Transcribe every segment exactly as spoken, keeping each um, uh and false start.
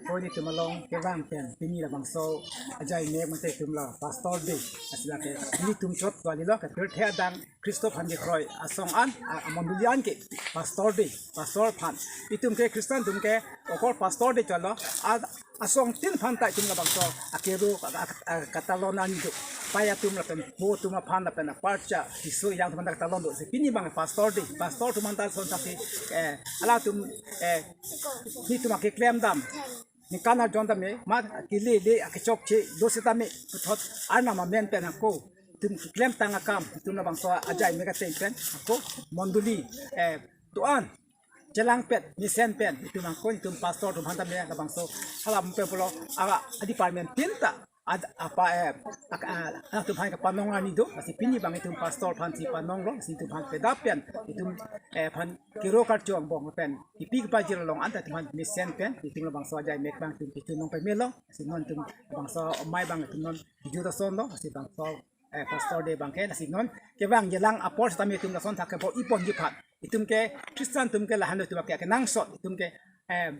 Ko nelitum along kevang pen pini labangso ajai mek mate itum la Pastor Day. Lasi lake nelitum chot kalilo, ke pirthe adang Khristo aphan kekroi asong an, a, amondoli an ke Pastor Day, Pastor aphan. Itum ke Christian atum ke okor Pastor Day chotlo, a, asongtin aphan ta itum labangso akero, a, a, a, katalon arni do. Pai atum lapen po atum aphan lapen aparcha, tiso yang atum aphan ta katalon do. Si pini abang Pastor Day, Pastor atum aphan ta asonthak si, eh, halatum, eh, nelitum akeklem dam, ningkan arjon tame, ma kelele akechokche do setame puthot Arnam amen pen ako itum klemtang akam, itum labangso ajai mek ateng pen ako mondoli, eh, do-an chelangpet, mesen pen itum ako itum Pastor atum aphan tame labangso hala pen pulo, a, a department tin ta ad, apa, eh, ak, a, atum aphan kepanong arni do. Lasi pini abang itum Pastor aphan si panonglo, si itum aphan pedap pen itum, eh, aphan kero karcho angbong pen kipi kepajir along anta itum aphan mesen pen itum labangso ajai mek abang itum kechunong pemelo. Lasi non itum labangso amei abang itum non video ta sonlo, lasi labangso, eh, Pastor Day abang ke. Lasi non kevang jelang apor setame itum asonthak ke bor-iponji aphan. Itum ke Christian atum ke lahenlo, itum ke kenangsot, itum ke, eh,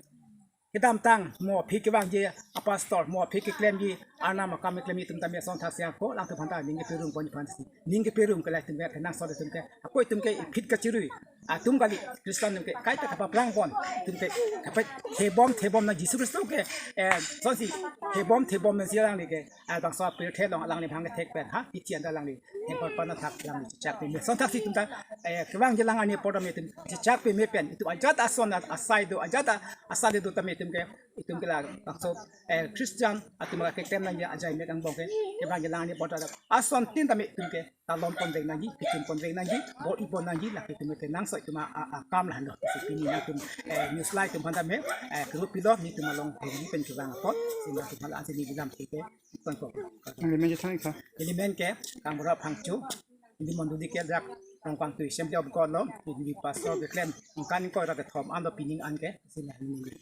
kedamtang mo aphi kevangji apastor, mo aphi keklemji Arnam akam keklemji atum tame asonthak si ako alangtum aphan ta ning keperung pon aphan si, ning keperung ke la itum ke kenangsot itum ke, ako itum ke iphit kachirui atum kali, Christian atum ke kaita kapaphrang pon, itum ke kapet thebom thebom na Jisu Khristo ke, eh, sonsi thebom thebom na si alangli ke, ah, bangso pirthe along alangli bhang kethek pen ha, ichi anta alangli hempar pana thak alangli chechak peme. Asonthak si itum ta, eh, kevang jelang arni apor tame itum chechak peme pen itum ajat ason asai do, ajat asai do tame itum ke, itum ke labangso, eh, Christian atum keklem nangji ajai mek angbong ke kevang jelang arni apor ta asontin tame itum ke talon ponvek nangji, kechun ponvek nangji, bor-ipon nangji, lake itum kenangsot itum a, a, akam lahenlo. Si pini nelitum, eh, news live atum aphan tame, eh, kuru pilo, nelitum along hengli pen kevang apot, si nelitum hala ansi neli lam ke, ke, tangkok. Neli men je thang ikha. Neli men ke Kangbura Phangcho, neli mondoli ke dak Rongpangtui Assembly of God lo, neli pastor keklem ningkan ingkoi ra kethom an do pining an ke, si neli